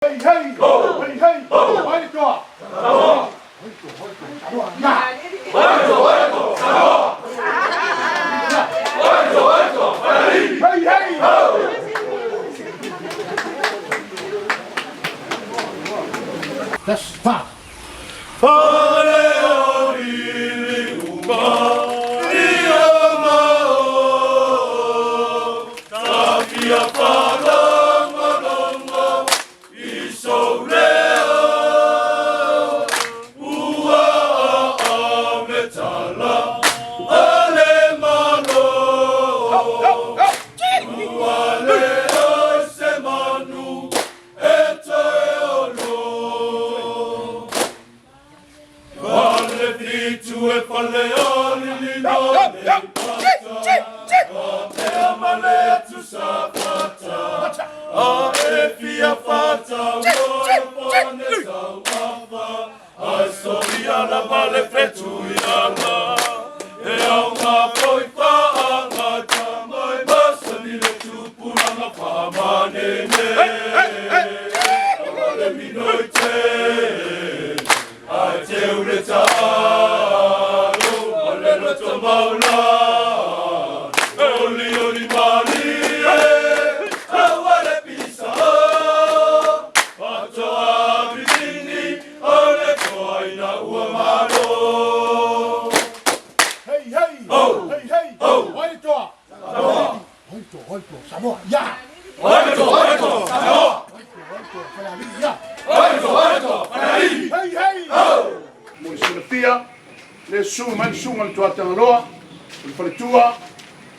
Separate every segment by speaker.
Speaker 1: Hei hei ho hei hei ho Vai le toa Samoa Vai le toa vai le toa Samoa ya Vai le toa vai le toa Samoa Vai le toa vai le toa Hei hei ho That's five. Fale o lili uma i o mao Tafia whalongolongo i sou leo Ua a me tala o le malo Ua leo se manu e toe olo Fale fitu e fale alili no le pata Ka male atu sa fata A e fia fata mo fone tauafa Ai sori ala male fetu i ala E au ngā foi whaanga tamai Masani le tupuranga whamanene Awa le minoi te Ai te ure tālo Ma le loto maula Oli oli mali e Awa le pisa Patoa vivini O le toa ina ua malo Hei hei ho hei hei ho Vai le toa Samoa Vai le toa vai le toa Samoa ya Vai le toa vai le toa Samoa Vai le toa vai le toa Falealili ya Vai le toa vai le toa Falealili Hei hei ho Mo le silafia le susu mai le susuga i le Tuatagaloa, o le faletua,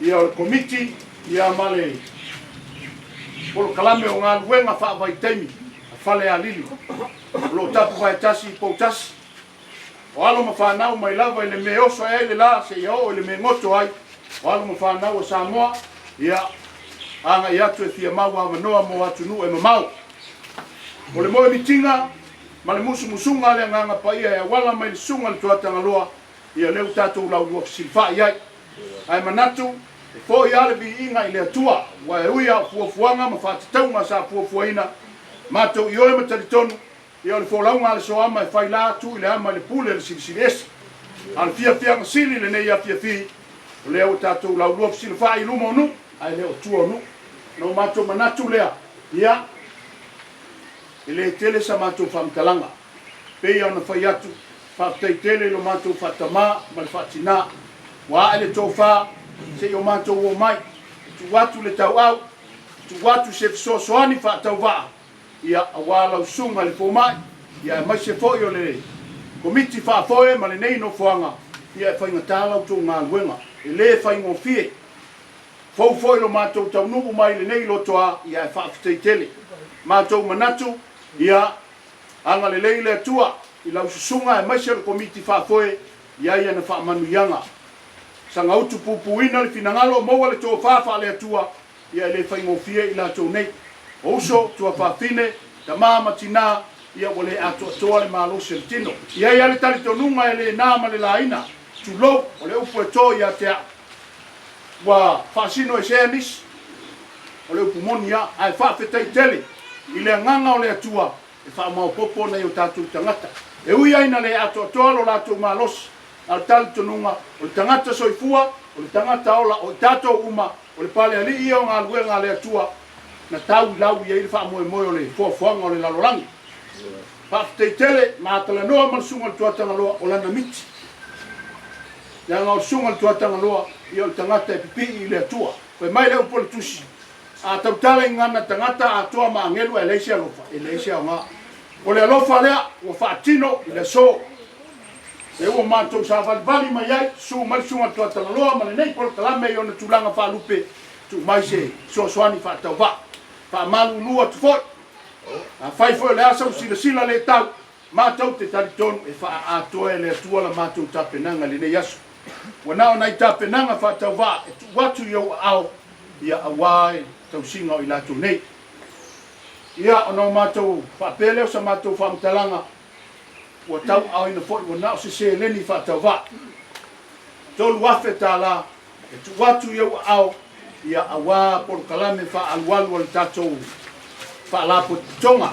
Speaker 1: ia o le komiti, ia ma le polokalame o galuega faavaitaimi a Falealili o lo o tapuvae tasi i Poutasi. O alo ma fanau mai lava i le me oso ae ai le la seia oo i le me goto ai o alo ma fanau a Samoa, ia agai atu e fia mau avanoa mo atunuu e mamao. O le moemitiga ma le musumusuga a le Agaga Paia e auala mai le Susuga i le Tuatagaloa, ia lea ua tatou laulua fesilafai ai. Ae manatu, e foi lava le viiga i le Atua, aua e ui lava o fuafuaga ma faatatauga sa fuafuaina, matou ioe ma talitonu, ia o le folauga a le Soama e fai la atu i le ama i le pule a le Silisili Ese. A o le fiafiaga sili i lenei afiafi, o lea ua tatou laulua fesilafai i luma o nuu, ae le o tua o nuu. Ona o matou manatu lea, ia, E le tele sa matou faamatalaga. Pei lava ona fai atu, faafetai tele i lo matou faatamā ma le faatinā. Ua ae le tofa, se i o matou omai, e tuu atu le tauau, e tuu atu se fesoasoani faatauvaa, ia, aua lau susuga i le fomai, ia aemaise foi o le Komiti Faafoe ma lenei nofoaga, ia e faigata la outou galuega, e le faigofie. Fou foi lo matou taunuu mai lenei lotoa, ia e faafetai tele. Matou manatu, ia agalelei le Atua i lau susuga aemaise o le Komiti Faafoe i ai ana faamanuiaga. Saga utu pupuina le finagalo maua le tofa faale-Atua, ia e le faigofie i latou nei. O uso, tuafafine, tama ma tina, ia ua le atoatoa le malosi o le tino. I ai lava le talitonuga e le na ma le laina, tulou, o le upu e to ia te au. Ua faasino esea nisi, o le upu moni a, ae faafetai tele i le agaga o le Atua e faamaopopo nai o tatou tagata. E ui ai ina le atoatoa lo latou malosi, a o le talitonuga, o le tagata soifua, o le tagata ola, o i tatou uma, o le palealii ia o galuega a le Atua na tau i lau i ai le faamoemoe o le foafoaga o le lalolagi. Faafetai tele, ma talanoa ma le Susuga i le Tuatagaloa o lana miti. Leaga o le Susuga i le Tuatagaloa, ia o le tagata e pipii i le Atua. Fai mai le upu a le Tusi, A tautala i gagana tagata atoa ma agelu ae leai se alofa, e leai se aoga. O le alofa lea ua faatino i le aso. Lea ua matou savalivali mai ai, susu mai le Susuga i le Tuatagaloa ma lenei polokalame i ona tulaga faalupe, tuu mai se fesoasoani faatauvaa. Faamalulu atu foi, afai foi o le a sau silasila le tau, Matou te talitonu e faaatoa e le Atua la matou tapenaga i lenei aso. Ua na o nai tapenaga faatauvaa e tuu atu i ou aao, ia aua le tausiga o i latou nei. Ia, ona o matou faapea lea o sa matou faamatalaga, ua tauaaoina foi ua na o se seleni faatauvaa, $3,000 e tuu atu i ou aao, ia aua polokalame faaalualu a le tatou Faalapotopotoga.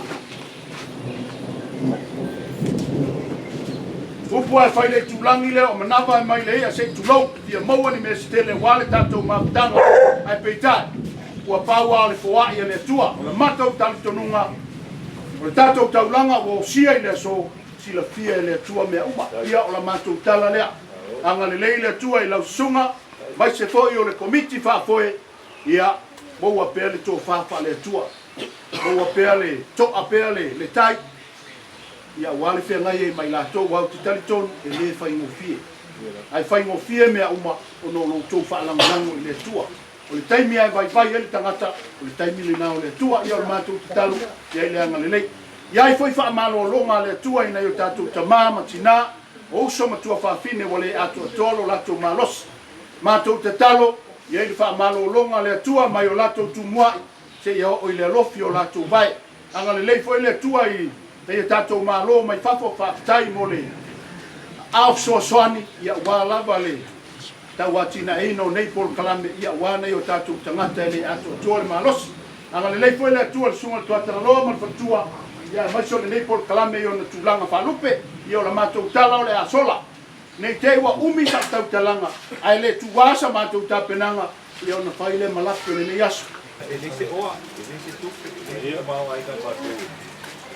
Speaker 1: upu lava e fai i le itulagi lea, o manava e mai le i'a se i tulou, e fia maua ni mea se tele aua le tatou mafutaga, ae peitai, ua pau lava o le foai a le Atua. O le matou talitonuga, o le tatou taulaga ua osia i le aso, silafia e le Atua mea uma. Ia, o la matou tala lea. Agalelei le Atua i lau susuga, aemaise foi o le Komiti Faafoe, ia maua pea le tofa faale-Atua, maua pea le to'a pea le, le tai, ia aua le feagai ai ma i latou, aua ou te talitonu e le faigofie. Ae faigofie mea uma ona o lo outou faalagolago i le Atua. O le taimi lava e vaivai ai le tagata, o le taimi lena o le Atua. Ia o le matou tatalo, ia i le agalelei. I ai foi faamalologa a le Atua i nai o tatou tama ma tina, o uso ma tuafafine ua le atoatoa lo latou malosi. Matou tatalo, i ai le faamalologa a le Atua mai o latou tumuai seia oo i le alofi o latou vae. Agalelei foi le Atua i nai a tatou malo mai fafo, faafetai mo le aao fesoasoani ia aua lava le tauatinaeina o nei polokalame ia aua nai o tatou tagata e le atoatoa le malosi. Agalelei foi le Atua i le Susuga i le Tuatagaloa ma le faletua ia aemaise o lenei polokalame i ona tulaga faalupe. Ia o la matou tala o le a sola. Ne i te i ua umi sau tautalaga ae le tuua sa matou tapenaga ia ona fai lea ma lape o lenei aso.
Speaker 2: E leai se oa, e leai se tupe, e leai se tamaoaiga e matou e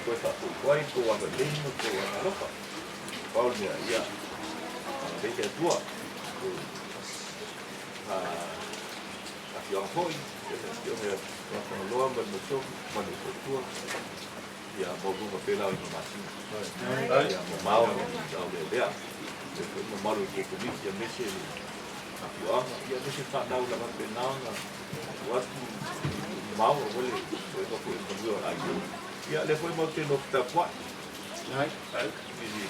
Speaker 2: toe faafoifo ai tou agalelei ma tou agaalofa. Pau le mea, ia, agalelei le Atua i le afioaga foi, le afioga ia Tuatagaloa ma le Masiofo ma le Faletua. Ia maualuga pea le aoina masina. Ia mamao le aolealea. Ia foi mamalu i le Komiti aemaise le afioaga, ia aemaise fanau lava faapena ona tuu atu i mamao aua le toega foi o le manuia o le aiga. Ia lea foi matou te nofo tapuai i le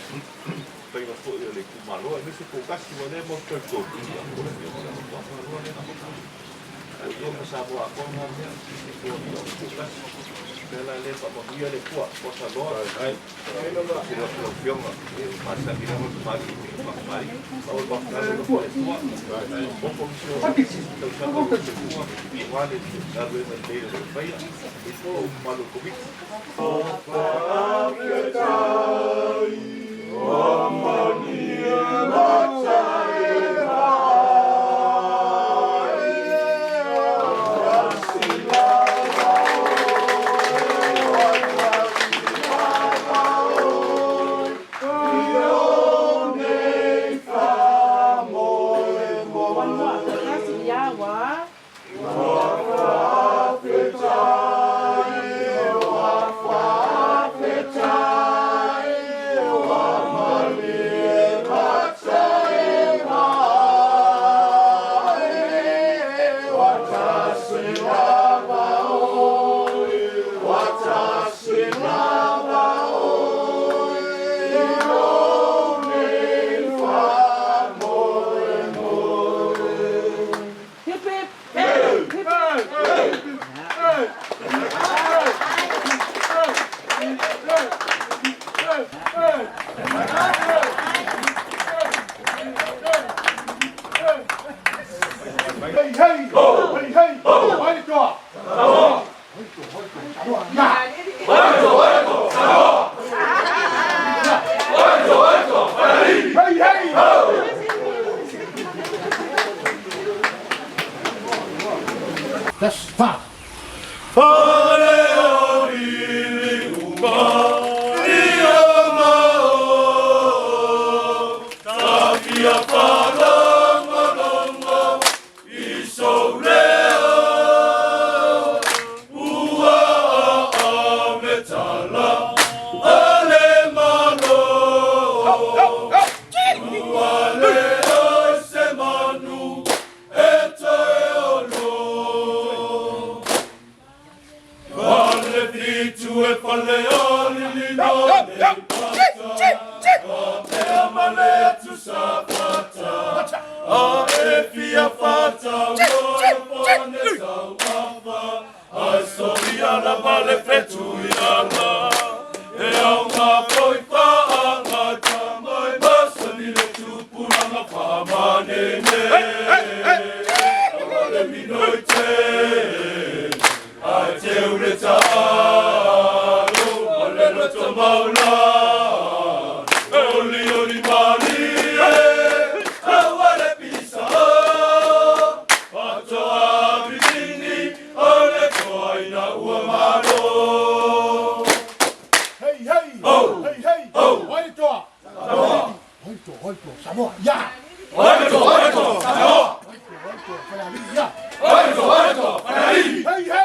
Speaker 2: faiga foi o le itumalo aemaise Poutasi aua o lea matou te talitonu, ia o le afioga i le Tuatagaloa lea na matou. Ua ma Samoa atoa na mea i tua i o Poutasi. O le mea la lea faamanuia le Atua, osa loa. Sili atu lau Afioga, e masani lava le tamalii i le faatamalii. Pau le faafetai le alofa o le Atua. Maopoopo nisi o tausaga o lou soifua aua le galuega lelei o lo o faia i tou mamalu o le Komiti.
Speaker 3: Faafetai ua malie
Speaker 4: Hip hip! Hip hip!
Speaker 1: Hei hei! Hei hei! Ai le toa! Hei hei! That's fa. Samoa, ia! Oito, oito, Samoa! Oito, oito, Falealili, ia! Oito, oito, Falealili! Hei, hei!